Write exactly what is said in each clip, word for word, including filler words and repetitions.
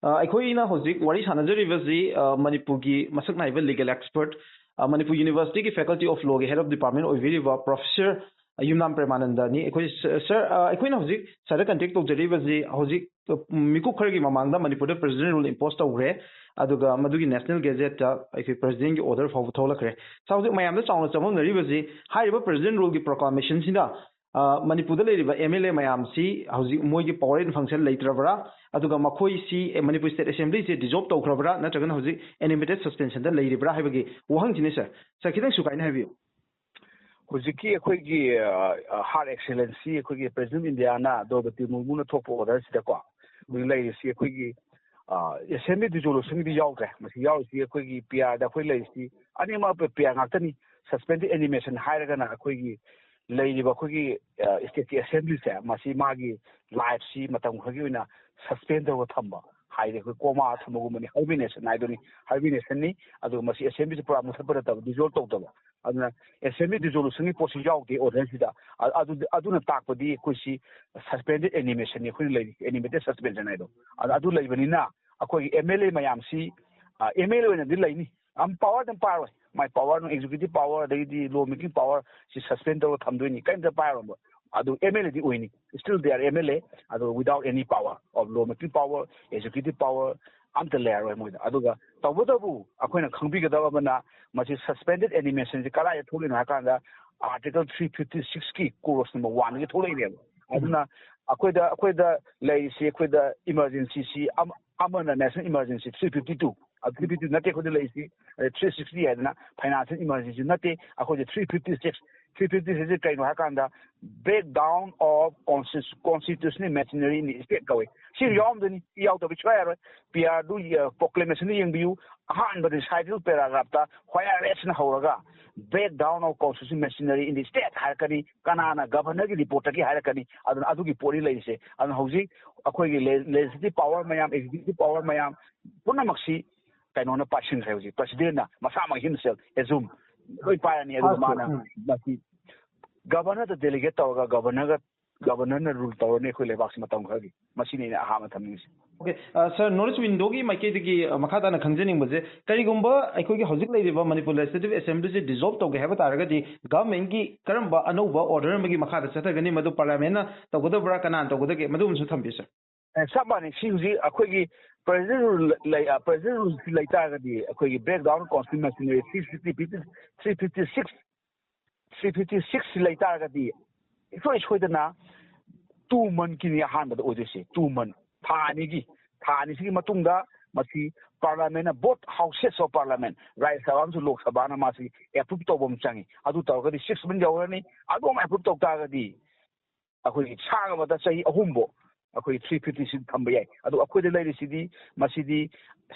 ꯑ, ꯑꯩꯈꯣꯏꯅ ꯍꯧꯖꯤꯛ ꯋꯥꯔꯤ ꯁꯥꯟꯅꯖꯔꯤꯕꯁꯤ, ꯑ, ꯃꯅꯤꯄꯨꯔꯒꯤ ꯃꯁꯛ ꯅꯥꯏꯕ legal expert, ꯑ, ꯃꯅꯤꯄꯨꯔ University ꯒꯤ Faculty of Law ꯒꯤ Head of Department ꯑꯣꯏꯕꯤꯔꯤꯕ Professor ꯌꯨꯝꯅꯥꯝ ꯄ꯭ꯔꯦꯃꯥꯅꯟꯗꯅꯤ꯫ ꯑꯩꯈꯣꯏ, ꯁ-, sir, ꯑ, ꯑꯩꯈꯣꯏꯅ ꯍꯧꯖꯤꯛ sir ꯗ contact ꯇꯧꯖꯔꯤꯕꯁꯤ ꯍꯧꯖꯤꯛ, ꯑ, ꯃꯤꯀꯨꯞ ꯈꯔꯒꯤ ꯃꯃꯥꯡꯗ ꯃꯅꯤꯄꯨꯔꯗ President Rule impose ꯇꯧꯈ꯭ꯔꯦ, ꯑꯗꯨꯒ ꯃꯗꯨꯒꯤ National Gazette ꯇ ꯑꯩꯈꯣꯏ President ꯀꯤ order ꯐꯥꯎꯕ ꯊꯣꯛꯂꯛꯈ꯭ꯔꯦ꯫ Sir, ꯍꯧꯖꯤꯛ ꯃꯌꯥꯝꯗ ꯆꯥꯎꯅ ꯆꯃꯝꯅꯔꯤꯕꯁꯤ, ꯍꯥꯏꯔꯤꯕ President Rule ꯒꯤ proclamation ꯁꯤꯅ ꯑ, ꯃꯅꯤꯄꯨꯔꯗ ꯂꯩꯔꯤꯕ M L A ꯃꯌꯥꯝꯁꯤ ꯍꯧꯖꯤꯛ ꯃꯣꯏꯒꯤ power and function ꯂꯩꯇ꯭ꯔꯕ꯭ꯔꯥ? ꯑꯗꯨꯒ ꯃꯈꯣꯏꯁꯤ, ꯑꯦ, ꯃꯅꯤꯄꯨꯔ State Assembly ꯁꯦ dissolve ꯇꯧꯈ꯭ꯔꯕ꯭ꯔꯥ? ꯅꯠꯇ꯭ꯔꯒꯅ ꯍꯧꯖꯤꯛ animated suspension ꯗ ꯂꯩꯔꯤꯕ꯭ꯔꯥ ꯍꯥꯏꯕꯒꯤ ꯋꯥꯍꯪꯁꯤꯅꯤ, sir꯫ Sir, ꯈꯤꯇꯪ ꯁꯨꯒꯥꯏꯅ ꯍꯥꯏꯕꯤꯌꯨ꯫ ꯍꯧꯖꯤꯛꯀꯤ ꯑꯩꯈꯣꯏꯒꯤ, ꯑ, ꯑ, Her Excellency ꯑꯩꯈꯣꯏꯒꯤ President of India ꯅ ꯗ꯭ꯔꯧꯄꯗꯤ ꯃꯨꯔꯃꯨꯅ ꯊꯣꯛꯄ order ꯁꯤꯗꯀꯣ, ꯍꯧꯖꯤꯛ ꯂꯩꯔꯤꯁꯤ ꯑꯩꯈꯣꯏꯒꯤ, ꯑ, Assembly dissolution ꯒꯤꯗꯤ ꯌꯥꯎꯗ꯭ꯔꯦ꯫ ꯃꯁꯤ ꯌꯥꯎꯔꯤꯁꯤ ꯑꯩꯈꯣꯏꯒꯤ P R ꯗ ꯑꯩꯈꯣꯏ ꯂꯩꯔꯤꯁꯤ ꯑꯅꯤꯃꯛ P R ꯉꯥꯛꯇꯅꯤ꯫ Suspended animation ꯍꯥꯏꯔꯒꯅ ꯑꯩꯈꯣꯏꯒꯤ ꯂꯩꯔꯤꯕ ꯑꯩꯈꯣꯏꯒꯤ, ꯑ, state ꯀꯤ Assembly ꯁꯦ, ꯃꯁꯤ ꯃꯥꯒꯤ life ꯁꯤ ꯃꯇꯝ ꯈꯔꯒꯤ ꯑꯣꯏꯅ suspend ꯇꯧꯔꯒ ꯊꯝꯕ ꯍꯥꯏꯗꯤ ꯑꯩꯈꯣꯏ coma ꯊꯝꯕꯒꯨꯝꯕꯅꯤ, hibernation ꯍꯥꯏꯗꯨꯅꯤ, hibernation ꯅꯤ꯫ ꯑꯗꯨꯒ ꯃꯁꯤ Assembly ꯁꯤ ꯄꯨꯔꯥ ꯃꯨꯊꯠꯄ ꯅꯠꯇꯕ, dissolve ꯇꯧꯗꯕ꯫ ꯑꯗꯨꯅ Assembly dissolution ꯒꯤ ꯄꯣꯠꯁꯤ ꯌꯥꯎꯗꯦ order ꯁꯤꯗ꯫ ꯑ-, ꯑꯗꯨ, ꯑꯗꯨꯅ ꯇꯥꯛꯄꯗꯤ ꯑꯩꯈꯣꯏꯁꯤ suspended animation ꯅꯤ ꯑꯩꯈꯣꯏꯅ ꯂꯩꯔꯤꯁꯤ, animated suspension ꯍꯥꯏꯗꯣ꯫ ꯑꯗ ꯑꯗꯨ ꯂꯩꯕꯅꯤꯅ ꯑꯩꯈꯣꯏꯒꯤ M L A ꯃꯌꯥꯝꯁꯤ, ꯑ, M L A ꯑꯣꯏꯅꯗꯤ ꯂꯩꯅꯤ, ꯑꯝ power ꯑꯗꯨꯝ ꯄꯥꯏꯔꯣꯏ꯫ ꯃꯥꯏ power, executive power, ꯑꯗꯒꯤꯗꯤ law making power ꯁꯤ suspend ꯇꯧꯔꯒ ꯊꯝꯗꯣꯏꯅꯤ, ꯀꯔꯤꯝꯇ ꯄꯥꯏꯔꯣꯏꯕ꯫ ꯑꯗꯨ M L A ꯗꯤ ꯑꯣꯏꯅꯤ, still they are M L A, ꯑꯗꯨ without any power of law making power, executive power ꯑꯝꯇ ꯂꯩꯔꯔꯣꯏ ꯃꯣꯏꯗ꯫ ꯑꯗꯨꯒ ꯇꯧꯕꯇꯕꯨ ꯑꯩꯈꯣꯏꯅ ꯈꯪꯕꯤꯒꯗꯕ ꯑꯃꯅ, ꯃꯁꯤ suspended animation ꯁꯤ ꯀꯗꯥꯏꯗ ꯊꯣꯛꯂꯤꯅꯣ ꯍꯥꯏ ꯀꯥꯟꯗ Article three fifty six ꯀꯤ clause number one ꯗꯒꯤ ꯊꯣꯛꯂꯛꯏꯅꯦꯕ꯫ ꯑꯗꯨꯅ ꯑꯩꯈꯣꯏꯗ, ꯑꯩꯈꯣꯏꯗ ꯂꯩꯔꯤꯁꯤ, ꯑꯩꯈꯣꯏꯗ emergency ꯁꯤ ꯑꯃ, ꯑꯃꯅ national emergency three fifty two, ꯑ, three fifty two ꯅꯠꯇꯦ ꯑꯩꯈꯣꯏꯗ ꯂꯩꯔꯤꯁꯤ, ꯑ, three sixty ꯍꯥꯏꯗꯅ financial emergency ꯅꯠꯇꯦ꯫ ꯑꯩꯈꯣꯏꯗ three fifty six, three fifty six ꯁꯤ ꯀꯩꯅꯣ ꯍꯥꯏ ꯀꯥꯟꯗ, breakdown of constitu-, constitutional machinery in the state ꯀꯧꯏ꯫ ꯁꯤ ꯌꯥꯎꯔꯝꯗꯣꯏꯅꯤ, ꯁꯤ ꯌꯥꯎꯗꯕ ꯁꯨꯡꯌꯥ ꯌꯥꯔꯣꯏ꯫ P R ꯗꯨ, ꯑ, proclamation ꯗꯨ ꯌꯦꯡꯕꯤꯌꯨ, ꯑꯍꯥꯟꯕ recital paragraph ꯇ whereas ꯅ ꯍꯧꯔꯒ breakdown of constitutional machinery in the state ꯍꯥꯏꯔꯛꯀꯅꯤ꯫ ꯀꯅꯥꯅ? Governor ꯒꯤ report ꯇꯒꯤ ꯍꯥꯏꯔꯛꯀꯅꯤ꯫ ꯑꯗꯨꯅ ꯑꯗꯨꯒꯤ ꯄꯣꯠꯅꯤ ꯂꯩꯔꯤꯁꯦ꯫ ꯑꯗꯨꯅ ꯍꯧꯖꯤꯛ ꯑꯩꯈꯣꯏꯒꯤ le-, legislative power ꯃꯌꯥꯝ, executive power ꯃꯌꯥꯝ ꯄꯨꯝꯅꯃꯛꯁꯤ ꯀꯩꯅꯣꯅ ꯄꯥꯏꯁꯤꯟꯈ꯭ꯔꯦ ꯍꯧꯖꯤꯛ, President ꯅ ꯃꯁꯥꯃꯛ himself, assume ꯂꯣꯏ ꯄꯥꯏꯔꯅꯤ꯫ ꯑꯗꯨꯒ ꯃꯥꯅ ꯃꯁꯤ Governor ꯗ delegate ꯇꯧꯔꯒ Governor ꯒ ꯒꯕꯔꯅꯔꯅ ꯔꯨꯜ ꯇꯧꯔꯅꯤ ꯑꯩꯈꯣꯏ ꯂꯩꯕꯥꯛꯁꯤ ꯃꯇꯝ ꯈꯔꯒꯤ꯫ ꯃꯁꯤꯅꯤ ꯑꯩꯅ ꯑꯍꯥꯟꯕ ꯊꯝꯅꯤꯡꯉꯤꯁꯦ꯫ ꯑꯣꯀꯦ, ꯁꯥꯔ, ꯅꯣꯔꯠ ꯏꯁ ꯋꯤꯟꯗꯣꯒꯤ ꯃꯥꯏꯀꯩꯗꯒꯤ ꯑ, ꯃꯈꯥ ꯇꯥꯅ ꯈꯪꯖꯅꯤꯡꯕꯁꯦ, ꯀꯔꯤꯒꯨꯝꯕ ꯑꯩꯈꯣꯏꯒꯤ ꯍꯧꯖꯤꯛ ꯂꯩꯔꯤꯕ ꯃꯅꯤꯄꯨꯔ ꯂꯦꯖꯤꯁꯂꯦꯇꯤꯚ ꯑꯦꯁꯦꯝꯕ꯭ꯂꯤꯁꯦ ꯗꯤꯖꯣꯜꯕ ꯇꯧꯒꯦ ꯍꯥꯏꯕ ꯇꯥꯔꯒꯗꯤ ꯒꯚꯔꯟꯃꯦꯟꯒꯤ ꯀꯔꯝꯕ ꯑꯅꯧꯕ ꯑꯣꯔꯗꯔ ꯑꯃꯒꯤ ꯃꯈꯥꯗ ꯆꯠꯊꯒꯅꯤ? ꯃꯗꯨ ꯄꯥꯔꯂꯤꯌꯥꯃꯦꯟꯅ ꯇꯧꯒꯗꯕ꯭ꯔꯥ, ꯀꯅꯥꯅ ꯇꯧꯒꯗꯒꯦ? ꯃꯗꯨ ꯑꯃꯁꯨ ꯊꯝꯕꯤꯌꯨ, ꯁꯥꯔ꯫ ꯑꯦ, ꯆꯞ ꯃꯥꯟꯅꯩ꯫ ꯁꯤ ꯍꯧꯖꯤꯛ ꯑꯩꯈꯣꯏꯒꯤ ꯄ꯭ꯔꯦꯖꯤꯗꯦꯟ ꯔꯨꯜ ꯂꯩ, ꯄ꯭ꯔꯦꯖꯤꯗꯦꯟ ꯔꯨꯜꯁꯤ ꯂꯩ ꯇꯥꯔꯒꯗꯤ ꯑꯩꯈꯣꯏꯒꯤ break down constitution machinery three fifty six, three fifty six ꯂꯩ ꯇꯥꯔꯒꯗꯤ ꯏꯁꯣꯏ ꯁꯣꯏꯗꯅ ꯇꯨ ꯃꯟꯊꯀꯤꯅꯤ ꯑꯍꯥꯟꯕꯗ ꯑꯣꯏꯗꯣꯏꯁꯦ꯫ ꯇꯨ ꯃꯟꯊ, ꯊꯥ ꯑꯅꯤꯒꯤ, ꯊꯥ ꯑꯅꯤꯁꯤꯒꯤ ꯃꯇꯨꯡꯗ ꯃꯁꯤ ꯄꯥꯔꯂꯤꯌꯥꯃꯦꯟꯅ, both houses of parliament, ꯔꯥꯖ꯭ꯌ ꯁꯚꯥ ꯑꯃꯁꯨ ꯂꯣꯛ ꯁꯚꯥꯅ ꯃꯥꯁꯤ ꯑꯦꯄ꯭ꯔꯨꯞ ꯇꯧꯕ ꯑꯃ ꯆꯪꯉꯤ꯫ ꯑꯗꯨ ꯇꯧꯔꯒꯗꯤ ꯁꯤꯛꯁ ꯃꯟꯊ ꯌꯧꯔꯅꯤ꯫ ꯑꯗꯨ ꯑꯃ ꯑꯦꯄ꯭ꯔꯨꯞ ꯇꯧ ꯇꯥꯔꯒꯗꯤ ꯑꯩꯈꯣꯏꯒꯤ ꯁꯥꯡꯉꯕꯗ ꯆꯍꯤ ꯑꯍꯨꯝꯐꯥꯎ ꯑꯩꯈꯣꯏ ꯊ꯭ꯔꯤ ꯐꯤꯐꯇꯤ ꯁꯤꯛꯁ ꯊꯝꯕ ꯌꯥꯏ꯫ ꯑꯗꯣ ꯑꯩꯈꯣꯏꯗ ꯂꯩꯔꯤꯁꯤꯗꯤ ꯃꯁꯤꯗꯤ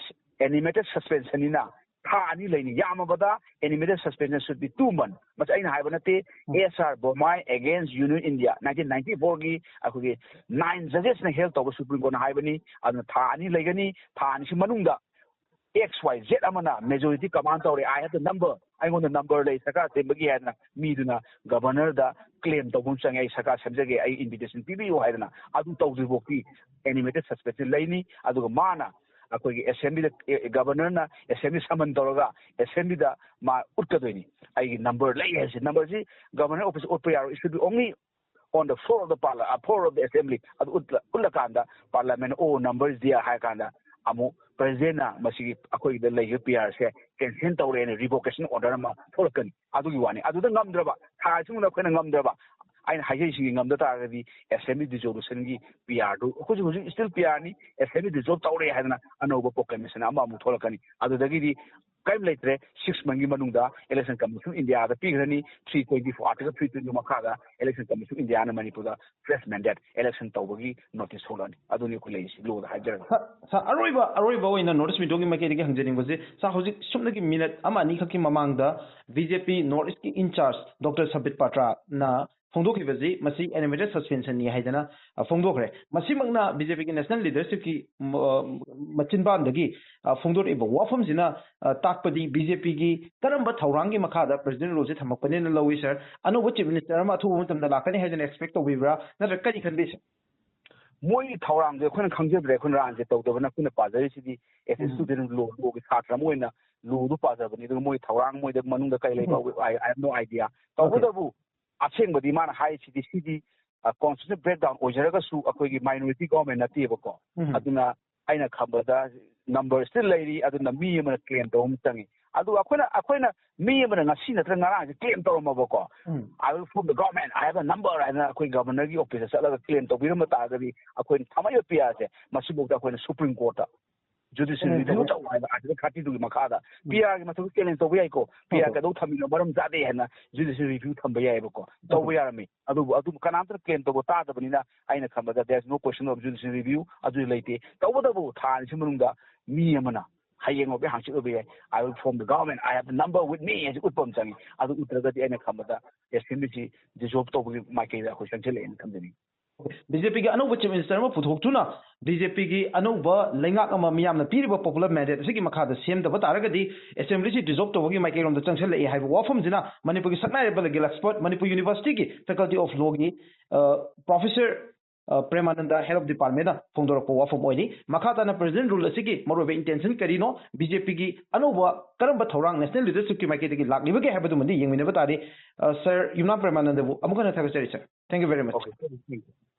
animated suspensionꯅꯤꯅ ꯊꯥ ꯑꯅꯤ ꯂꯩꯅꯤ꯫ ꯌꯥꯝꯃꯕꯗ animated suspension should be two months꯫ ꯃꯁꯤ ꯑꯩꯅ ꯍꯥꯏꯕ ꯅꯠꯇꯦ, S R Bommai against Union India, nineteen ninety fourꯒꯤ ꯑꯩꯈꯣꯏꯒꯤ nine judgesꯅ ꯍꯦꯜ ꯇꯧꯕ ꯁꯨꯄ꯭ꯔꯤꯝ ꯀꯣꯔꯠꯅ ꯍꯥꯏꯕꯅꯤ꯫ ꯑꯗꯨꯅ ꯊꯥ ꯑꯅꯤ ꯂꯩꯒꯅꯤ꯫ ꯊꯥ ꯑꯅꯤꯁꯤ ꯃꯅꯨꯡꯗ X Y Z ꯑꯃꯅ majority command ꯇꯧꯔꯦ, I have the number, ꯑꯩꯉꯣꯟꯗ ꯅꯝꯕꯔ ꯂꯩ ꯁꯔꯀꯥꯔ ꯁꯦꯝꯕꯒꯤ ꯍꯥꯏꯗꯅ ꯃꯤꯗꯨꯅ ꯒꯕꯔꯅꯔꯗ ꯀ꯭ꯂꯦꯝ ꯇꯧꯕ ꯑꯃ ꯆꯪꯉꯦ, "ꯑꯩ ꯁꯔꯀꯥꯔ ꯁꯦꯝꯖꯒꯦ, ꯑꯩ ꯏꯟꯚꯤꯇꯦꯁꯟ ꯄꯤꯕꯤꯌꯨ" ꯍꯥꯏꯗꯅ꯫ ꯑꯗꯨ ꯇꯧꯗ꯭ꯔꯤꯐꯥꯎꯗꯤ animated suspension ꯂꯩꯅꯤ꯫ ꯑꯗꯨꯒ ꯃꯥꯅ ꯑꯩꯈꯣꯏꯒꯤ ꯑꯦꯁꯦꯝꯕ꯭ꯂꯤꯗ, ꯒꯕꯔꯅꯔꯅ ꯑꯦꯁꯦꯝꯕ꯭ꯂꯤ ꯁꯃꯟ ꯇꯧꯔꯒ ꯑꯦꯁꯦꯝꯕ꯭ꯂꯤꯗ ꯃꯥ ꯎꯠꯀꯗꯣꯏꯅꯤ, "ꯑꯩꯒꯤ ꯅꯝꯕꯔ ꯂꯩ" ꯍꯥꯏꯁꯦ꯫ ꯅꯝꯕꯔꯁꯤ ꯒꯕꯔꯅꯔ ꯑꯣꯐꯤꯁ ꯎꯠꯄ ꯌꯥꯔꯣꯏ, it should be only on the floor of the parliament, floor of the assembly꯫ ꯑꯗꯨ ꯎꯠꯂ-, ꯎꯠꯂꯀꯥꯟꯗ ꯄꯥꯔꯂꯤꯌꯥꯃꯦꯟ, "ꯑꯣ, number is there" ꯍꯥꯏꯔ ꯀꯥꯟꯗ ꯑꯃꯨꯛ ꯄ꯭ꯔꯦꯁꯤꯗꯦꯟꯅ ꯃꯁꯤꯒꯤ ꯑꯩꯈꯣꯏꯒꯤꯗ ꯂꯩꯔꯤꯕ ꯄꯤ ꯑꯥꯔꯁꯦ ꯀꯦꯟꯁꯦꯜ ꯇꯧꯔꯦꯅ ꯔꯤꯚꯣꯀꯦꯁꯟ ꯑꯣꯔꯗꯔ ꯑꯃ ꯊꯣꯛꯂꯛꯀꯅꯤ꯫ ꯑꯗꯨꯒꯤ ꯋꯥꯅꯤ꯫ ꯑꯗꯨꯗ ꯉꯝꯗ꯭ꯔꯕ, ꯊꯥ ꯑꯁꯤꯃꯗ ꯑꯩꯈꯣꯏꯅ ꯉꯝꯗ꯭ꯔꯕ, ꯑꯩꯅ ꯍꯥꯏꯖꯩꯁꯤꯡꯁꯤ ꯉꯝꯗ ꯇꯥꯔꯒꯗꯤ ꯑꯦꯁꯦꯝꯕ꯭ꯂꯤ ꯗꯤꯖꯣꯂꯨꯁꯟꯒꯤ ꯄꯤ ꯑꯥꯔꯗꯨ, ꯑꯩꯈꯣꯏꯁꯨ ꯍꯧꯖꯤꯛ ꯁ꯭ꯇꯤꯜ ꯄꯤ ꯑꯥꯔꯅꯤ, ꯑꯦꯁꯦꯝꯕ꯭ꯂꯤ ꯗꯤꯖꯣꯜꯕ ꯇꯧꯔꯦ ꯍꯥꯏꯗꯅ ꯑꯅꯧꯕ ꯄ꯭ꯔꯣꯀ꯭ꯂꯦꯃꯦꯁꯟ ꯑꯃꯃꯨꯛ ꯊꯣꯛꯂꯛꯀꯅꯤ꯫ ꯑꯗꯨꯗꯒꯤꯗꯤ ꯀꯔꯤꯝ ꯂꯩꯇ꯭ꯔꯦ꯫ ꯁꯤꯛꯁ ꯃꯟꯒꯤ ꯃꯅꯨꯡꯗ Election Commission of Indiaꯗ ꯄꯤꯈ꯭ꯔꯅꯤ꯫ Three twenty four, Article three twenty four ꯃꯈꯥꯗ Election Commission of Indiaꯅ ꯃꯅꯤꯄꯨꯔꯗ fresh mandate election ꯇꯧꯕꯒꯤ ꯅꯣꯇꯤꯁ ꯊꯣꯛꯂꯛꯑꯅꯤ꯫ ꯑꯗꯨꯅꯤ ꯑꯩꯈꯣꯏ ꯂꯩꯔꯤꯁꯤ, ꯂꯣꯗ ꯍꯥꯏꯖꯔꯒꯦ꯫ ꯁꯥꯔ, ꯁꯥꯔ, ꯑꯔꯣꯏꯕ, ꯑꯔꯣꯏꯕ ꯑꯣꯏꯅ ꯅꯣꯔꯠ ꯏꯁ ꯋꯤꯟꯗꯣꯒꯤ ꯃꯥꯏꯀꯩꯗꯒꯤ ꯍꯪꯖꯅꯤꯡꯕꯁꯦ, ꯁꯥꯔ, ꯍꯧꯖꯤꯛ ꯁꯨꯞꯅꯒꯤ ꯃꯤꯅꯠ ꯑꯃ ꯑꯅꯤꯈꯛꯀꯤ ꯃꯃꯥꯡꯗ ꯕꯤ ꯖꯦ ꯄꯤ ꯅꯣꯔꯠ ꯏꯁꯀꯤ ꯏꯟꯆꯥꯔꯖ ꯗꯣꯛꯇꯔ ꯁꯝꯕꯤꯠ ꯄꯥꯇ꯭ꯔꯥꯅ ꯐꯣꯡꯗꯣꯛꯈꯤꯕꯁꯤ ꯃꯁꯤ animated suspensionꯅꯤ ꯍꯥꯏꯗꯅ ꯑ, ꯐꯣꯡꯗꯣꯛꯈ꯭ꯔꯦ꯫ ꯃꯁꯤꯃꯛꯅ BJPꯒꯤ national leadershipꯀꯤ ꯃ- ꯃꯆꯤꯟꯕꯥꯟꯗꯒꯤ ꯑ, ꯐꯣꯡꯗꯣꯔꯛꯏꯕ ꯋꯥꯐꯝꯁꯤꯅ ꯑ, ꯇꯥꯛꯄꯗꯤ BJPꯒꯤ ꯀꯔꯝꯕ ꯊꯧꯔꯥꯡꯒꯤ ꯃꯈꯥꯗ president ruleꯁꯦ ꯊꯝꯃꯛꯄꯅꯦꯅ ꯂꯧꯏ ꯁꯥꯔ? ꯑꯅꯧꯕ chief minister ꯑꯃ ꯑꯊꯨꯕ ꯃꯇꯝꯗ ꯂꯥꯛꯀꯅꯤ ꯍꯥꯏꯗꯅ expect ꯇꯧꯕꯤꯕ꯭ꯔꯥ, ꯅꯠꯇ꯭ꯔꯒ ꯀꯔꯤ ꯈꯟꯕꯤ ꯁꯥꯔ? ꯃꯣꯏꯒꯤ ꯊꯧꯔꯥꯡꯁꯦ ꯑꯩꯈꯣꯏꯅ ꯈꯪꯖꯗ꯭ꯔꯦ꯫ ꯑꯩꯈꯣꯏꯅ ꯔꯥꯟꯁꯦ ꯇꯧꯗꯕꯅ ꯑꯩꯈꯣꯏꯅ ꯄꯥꯖꯔꯤꯁꯤꯗꯤ as a student law, lawꯒꯤ ꯁꯥꯇ꯭ꯔ ꯑꯃ ꯑꯣꯏꯅ lawꯗꯨ ꯄꯥꯖꯕꯅꯤ꯫ ꯑꯗꯨꯒ ꯃꯣꯏ ꯊꯧꯔꯥꯡ, ꯃꯣꯏꯗ ꯃꯅꯨꯡꯗ ꯀꯔꯤ ꯂꯩꯕ, I have no idea꯫ ꯇꯧꯕꯇꯕꯨ ꯑꯁꯦꯡꯕꯗꯤ ꯃꯥꯅ ꯍꯥꯏꯔꯤꯁꯤꯗꯤ ꯁꯤꯗꯤ constitutional breakdown ꯑꯣꯏꯖꯔꯒꯁꯨ ꯑꯩꯈꯣꯏꯒꯤ minority government ꯅꯠꯇꯦꯕꯀꯣ꯫ ꯑꯗꯨꯅ ꯑꯩꯅ ꯈꯪꯕꯗ number still ꯂꯩꯔꯤ꯫ ꯑꯗꯨꯅ ꯃꯤ ꯑꯃꯅ claim ꯇꯧꯕ ꯑꯃ ꯆꯪꯉꯤ꯫ ꯑꯗꯨꯒ ꯑꯩꯈꯣꯏꯅ ꯑꯩꯈꯣꯏꯅ ꯃꯤ ꯑꯃꯅ ꯉꯁꯤ ꯅꯠꯇ꯭ꯔꯒ ꯉꯔꯥꯡꯁꯦ claim ꯇꯧꯔꯝꯃꯕꯀꯣ꯫ "I will form the government, I have a number" ꯍꯥꯏꯅ ꯑꯩꯈꯣꯏ governorꯒꯤ officeꯇ ꯆꯠꯂꯒ claim ꯇꯧꯕꯤꯔꯝꯕ ꯇꯥꯔꯒꯗꯤ ꯑꯩꯈꯣꯏꯅ ꯊꯝꯃꯛꯏꯕ PRꯁꯦ ꯃꯁꯤꯐꯥꯎꯗ ꯑꯩꯈꯣꯏꯅ Supreme Courtꯇ judicial review ꯇꯧ ꯍꯥꯏꯕ article thirty twoꯒꯤ ꯃꯈꯥꯗ PRꯒꯤ ꯃꯊꯛꯇ claim ꯇꯧꯕ ꯌꯥꯏꯀꯣ꯫ PR ꯀꯩꯗꯧ ꯊꯝꯃꯤꯅꯣ, ꯃꯔꯝ ꯆꯥꯗꯦ ꯍꯥꯏꯅ judicial review ꯊꯝꯕ ꯌꯥꯏꯑꯕꯀꯣ꯫ ꯇꯧꯕ ꯌꯥꯔꯝꯃꯤ꯫ ꯑꯗꯨꯕꯨ ꯑꯗꯨꯕꯨ ꯀꯅꯥꯝꯇꯅ claim ꯇꯧꯕ ꯇꯥꯗꯕꯅꯤꯅ ꯑꯩꯅ ꯈꯟꯕꯗ there is no question of judicial review ꯑꯗꯨꯗꯤ ꯂꯩꯇꯦ꯫ ꯇꯧꯕꯇꯕꯨ ꯊꯥ ꯑꯅꯤꯁꯤ ꯃꯅꯨꯡꯗ ꯃꯤ ꯑꯃꯅ ꯍꯌꯦꯡ ꯑꯣꯏꯕ ꯌꯥꯏ, ꯍꯪꯆꯤꯠ ꯑꯣꯏꯕ ꯌꯥꯏ, "I will form the government, I have the number with me" ꯍꯥꯏꯁꯤ ꯎꯠꯄ ꯑꯃ ꯆꯪꯉꯤ꯫ ꯑꯗꯨ ꯎꯠꯇ꯭ꯔꯒꯗꯤ ꯑꯩꯅ ꯈꯟꯕꯗ assemblyꯁꯤ dissolve ꯇꯧꯕꯒꯤ ꯃꯥꯏꯀꯩꯗ ꯑꯩꯈꯣꯏ ꯆꯪꯁꯤꯜꯂꯛꯑꯦꯅ ꯈꯟꯖꯅꯤꯡꯉꯤ꯫ BJPꯒꯤ ꯑꯅꯧꯕ chief minister ꯑꯃ ꯄꯨꯊꯣꯛꯇꯨꯅ BJPꯒꯤ ꯑꯅꯧꯕ ꯂꯩꯉꯥꯛ ꯑꯃ ꯃꯤꯌꯥꯝꯅ ꯄꯤꯔꯤꯕ popular mandate ꯑꯁꯤꯒꯤ ꯃꯈꯥꯗ ꯁꯦꯝꯗꯕ ꯇꯥꯔꯒꯗꯤ assemblyꯁꯤ dissolve ꯇꯧꯕꯒꯤ ꯃꯥꯏꯀꯩꯔꯣꯝꯗ ꯆꯪꯁꯤꯜꯂꯛꯑꯦ ꯍꯥꯏꯕ ꯋꯥꯐꯝꯁꯤꯅ ꯃꯅꯤꯄꯨꯔꯒꯤ ꯁꯛꯅꯥꯏꯔꯕ legal expert, Manipur universityꯒꯤ faculty of lawꯒꯤ professor ꯄ꯭ꯔꯦꯃꯥꯅꯟꯗ, head of departmentꯅ ꯐꯣꯡꯗꯣꯔꯛꯄ ꯋꯥꯐꯝ ꯑꯣꯏꯔꯤ꯫ ꯃꯈꯥ ꯇꯥꯅ president rule ꯑꯁꯤꯒꯤ ꯃꯔꯨꯑꯣꯏꯕ intention ꯀꯔꯤꯅꯣ, BJPꯒꯤ ꯑꯅꯧꯕ ꯀꯔꯝꯕ ꯊꯧꯔꯥꯡ national leadershipꯀꯤ ꯃꯥꯏꯀꯩꯗꯒꯤ ꯂꯥꯛꯂꯤꯕꯒꯦ ꯍꯥꯏꯕꯗꯨꯃꯗꯤ ꯌꯦꯡꯃꯤꯟꯅꯕ ꯇꯥꯔꯤ꯫ Sir ꯌꯨꯝꯅꯥꯝ ꯄ꯭ꯔꯦꯃꯥꯅꯟꯗꯕꯨ ꯑꯃꯨꯛ ꯍꯟꯅ ꯊꯥꯒꯠꯆꯔꯤ sir꯫ Thank you very much. Okay, thank you.